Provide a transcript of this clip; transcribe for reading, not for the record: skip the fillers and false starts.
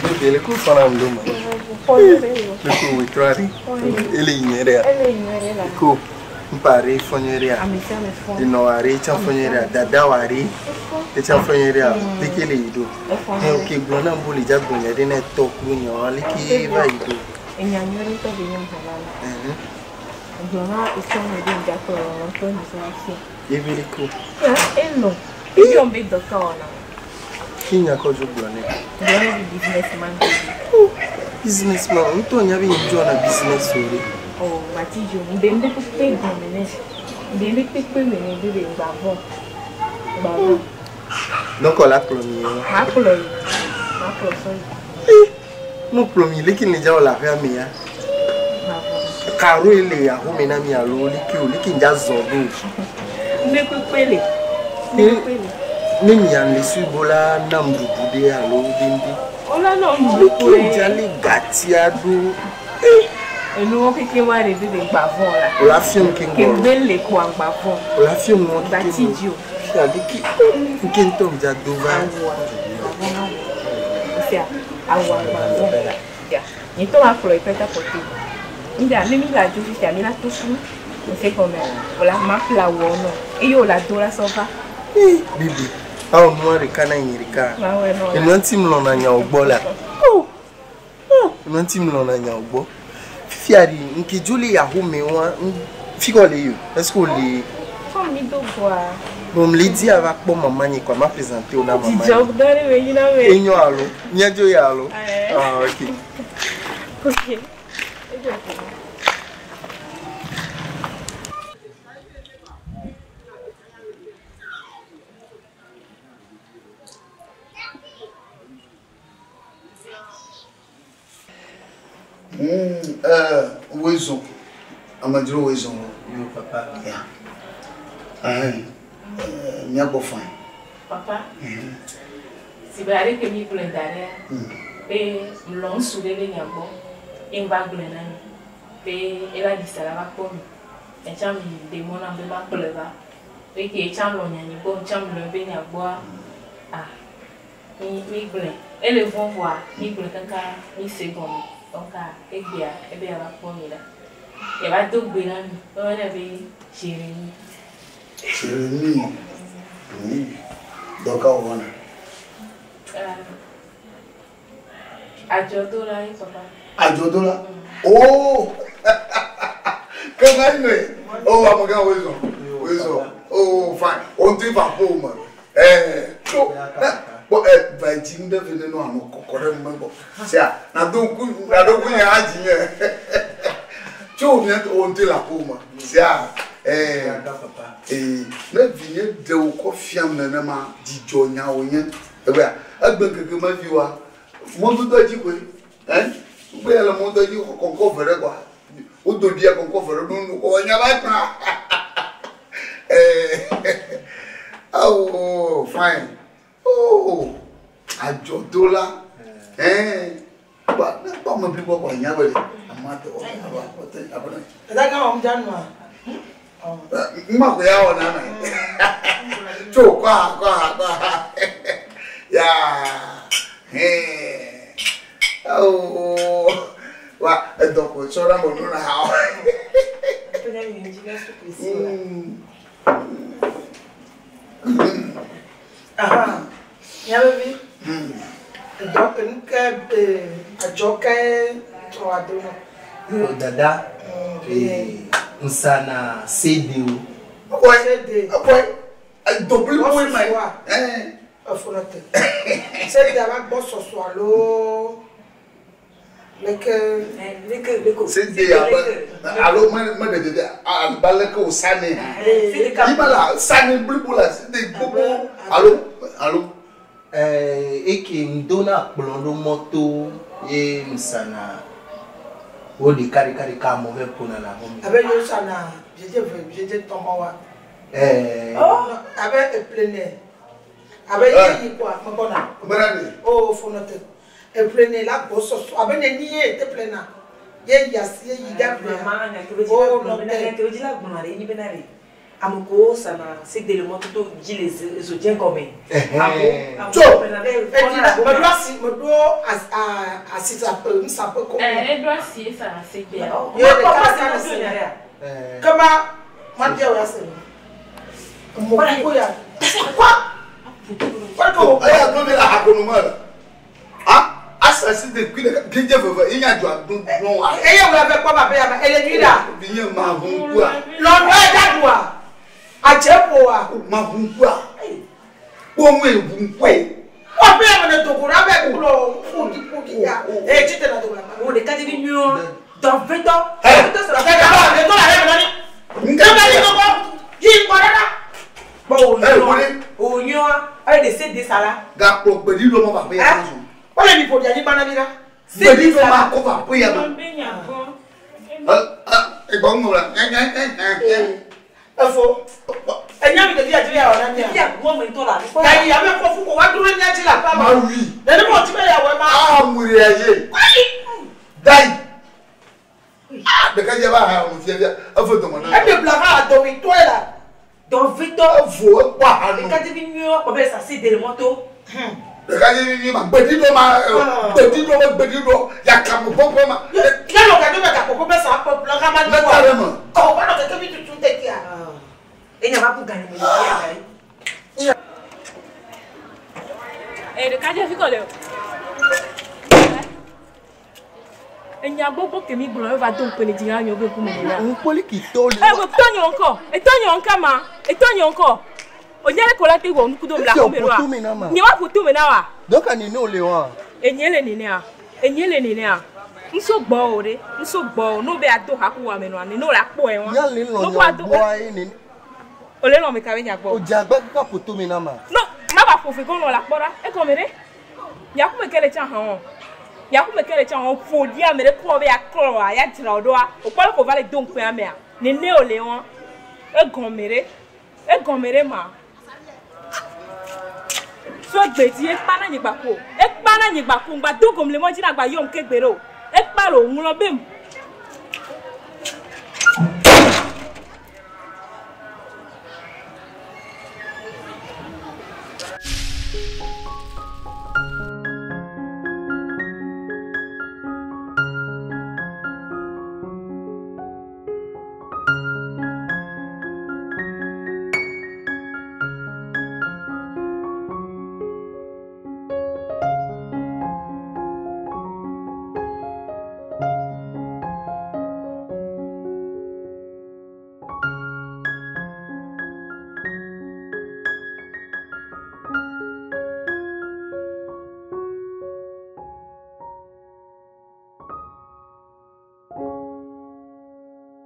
Bébé, le coup fana ndo ma. Le coup witrari. Ele inyere. Ko mpare fonyere. Ino are cha fonyere dada wari. E cha fonyere lekele ido. E o ke gbon na mbuli ja gbon yede na to kuru nyan le ki va ido. Enya nyori to be nyam halala. Gbona iso me de nja ko to ni so afi. Ebele ko. Elo. Ebi on be doctor ona. Kinya kojo gbon ne. Gbona be businessman. Businessman, nto nya be njo na business ore. Oh, Matijo, ndende pe gomene. Ndende pe pe mene be be ngba bon. Ngba bon. Donc on l'a cloné. Ma cloné. Ma cloné. Mon cloné, les qui ne déjà la faire mais Caro il est à Romena mi alo, les qui déjà zodo. Ne pe le. Ne mi an le subola nam dudude alo dindi. Ola no mbu ko. Qui le gatia do. Enu keke wa re be gba von la. Ola fion ki ngoro. Ke be le ko agba von. Ola fion mo ki. Batidio. Ki nkem ja dova. Awa. Awa agba von. Ya. Ni to ma flo ipeta pote. Nda mi mi la ju fi mi la to fu. Se comme ola ma pla wo no. E yo la do la sofa. Eh bibi. Awo mo re kana yirika. Enu nti mlo na nya ogbo la. Oh. Enu nti mlo na nya ogbo. Fiari nkejule yahoo me wan figole yo. Est-ce qu'on les comme mi do bois. Bon me l'a dit avec bon maman ni quoi m'a présenté au na maman. Job dans le ni na me. Enyo alo, nyajo ya alo. Ah OK. OK. Wezo. Amadro Wezo. Yo papa. Yeah. Ah, miago fine. Papa. Si ba are ke mi blendare. Pe mlon sule be nyagbo. E ngba blenda ni. Pe ela di sala ba ko mi. E cha mi de mona be ma pleva. Pe ke cha mlon nyanyi bo cha mlon be nyagbo. Ah. Mi mi blend. Ele von voir mi blend kanka mi second. Donc, et bien, va prendre là. Il va tout bien, on va Jérémy. Jérémy. Donc, on va. Adjodola, papa. Adjodola? Oh! Comment il est? Oh, mon gars, oui, oh, fine. On dit pas pour moi. Eh, bon, eh, va dire, nous venons nous en cocorer, bon. C'est à, na donc, il y a un tu viens, on te la pour moi. C'est à, eh, eh, ne viens de au confiant, ne m'a dit, Johnny, eh bien, eh, que ma vie, mon doigt dit quoi, hein? Vous voyez le monde dit qu'on couvre quoi? Ou de dire qu'on couvre, nous, on n'y a pas. Eh, oh, fine. Oh, Adjodola, hein? Bah, pas me plus quoi, il y a Oh, wa, donc, ça là, mon nom là. Ah, il donc, Yo dada, nsana CD. Ouais, ouais. Double point, mais. CD avec bon soir lo. Leke. CD allo, moi de baleke au sané. Il va là, sané bleu pour la CD bobo. Allo, allo. Et qui me donne un blondo moto et nsana. O de carré carré ka mauvais pour na la home. Avec yo sana, j'ai tomba wa. Eh. Oh, avec pleine. Avec yi quoi, mabona. Oh, faut noter. Et pleine la bosse avec ni te pleine. Ye yasi ye yi da pleine. Oh, no te. Te la gunare ni benare. Amoko sana se de le mɔ toto dzi le zo dze gɔme. Tso. Meɖo asi meɖo asisaƒe nusaƒe ko. Eɖo asi esana se gbea. Ye ɖeka ɖeka le se. Kema ma bia wo ya se. Mo ko ya. Kwa. Kwa ko. Eya do mi la akonu me. Ah, asasi de kui ɖeka bi dze veve ye nya dzɔ adu nɔ wa. Eye wo la ve kpɔ ba be ya ma ele nyui la. Bi nye ma hu kua. Lɔnɔ ya ɖua. Adze ƒoa. Ma hu kua. Kpɔŋue hu kue. Wa be ya me ne dogo la be kplɔ ƒoɖi ƒoɖi ya. Eye tsi te na dogo la. Wo ɖeka dze bi nyuie. Dɔvetɔ. Dɔvetɔ sɔrɔ. Kaka ba ne to la ɖe me na mi. Nke Kaka yi ŋgɔ yi ŋgɔ ɖe la. Kpɔ wo Eh, nyuie. Wo nyuie. Eye de se de sa la. Gakplɔ gbeɖi ɖo ma ba ƒe ya ma zɔn. Wole mi ƒoɖi anyigba na mi la. Gbeɖi ɖo ma kɔ ba ƒe ya ma. Be nya gbɔ. Egbɔ ŋu la. Efo. Enya mi ɖevi adzi ya wɔ na mia. Ɖevi agbɔ me ŋutɔ la. Gayi ame kɔ fu ko wa dro ɖe mia dzi le aƒea me. Ma wui. Nene mo ti be ya wɔ ma. Ah, muri ya ye. Dai. Ah, ɖeka dze va ha nu fia fia. Efe dɔme na. Eɖe bla hã dɔwitɔe la. Dɔvetɔ. Evo ekpɔ aha nu. Ɖeka dze bi nyuie. Kpɔ be sa se de le mɔto. Ɖeka dze mi ma gbeɖi ɖo ma gbeɖi ɖo gbeɖi ɖo yakame ƒoƒe ma. Yalo gado be gakpɔkpɔ be sa kpɔ bla hã ma Ne ta ɖe me. Ɔ wa nɔ keke mi tutu tetea. Enya va ku gani me le fia gari. Ɖeka dze fi kɔ le o. Enya gbogbo ke mi gblɔ eva do ŋukpe le dzi na nyewo be ŋkume nena. Ŋukpoli ki to li. Ɛ etɔ nye ŋkɔ, etɔ nye ŋkɔ ma, etɔ nye ŋkɔ. O nye le ko la te wɔ nuku do mi la Esi xɔme o ɖoa. ƒo to me na ma. Nye wa ƒo to me na wa. Donc ani ne o le wa. Enye le nenea, enye le nenea. Ŋso gbɔ o ɖe, ŋso gbɔ o. N'o be ado ha ku wa me nɔa, ne n'o le akpɔ ɛ wa. Nya le lɔ N'o nya ado- gbɔ ye ne. O le lɔ me ka be nya gbɔ. O dze agba kaka ƒo to me na ma. No, ma ba ƒo fe ko nɔ la kpɔ ɖa. Egɔme ɖe. Yakume ke le tsã hã o. Yakume ke le tsã hã o. Ƒo ɖi ame ɖe kɔ be ya klɔ wa, ya dzra wo ɖoa. O kpɔ le ko va le do ŋukpe amea. Nene o le wa. Egɔme ɖe. Egɔme ɖe ma. So gbedzi ekpa na nyigba ko. Ekpa na nyigba ko. Ŋgba do gom le mɔ dzi na gba yɔm ke gbe ɖe o. Ekpa le o ŋlɔ be m.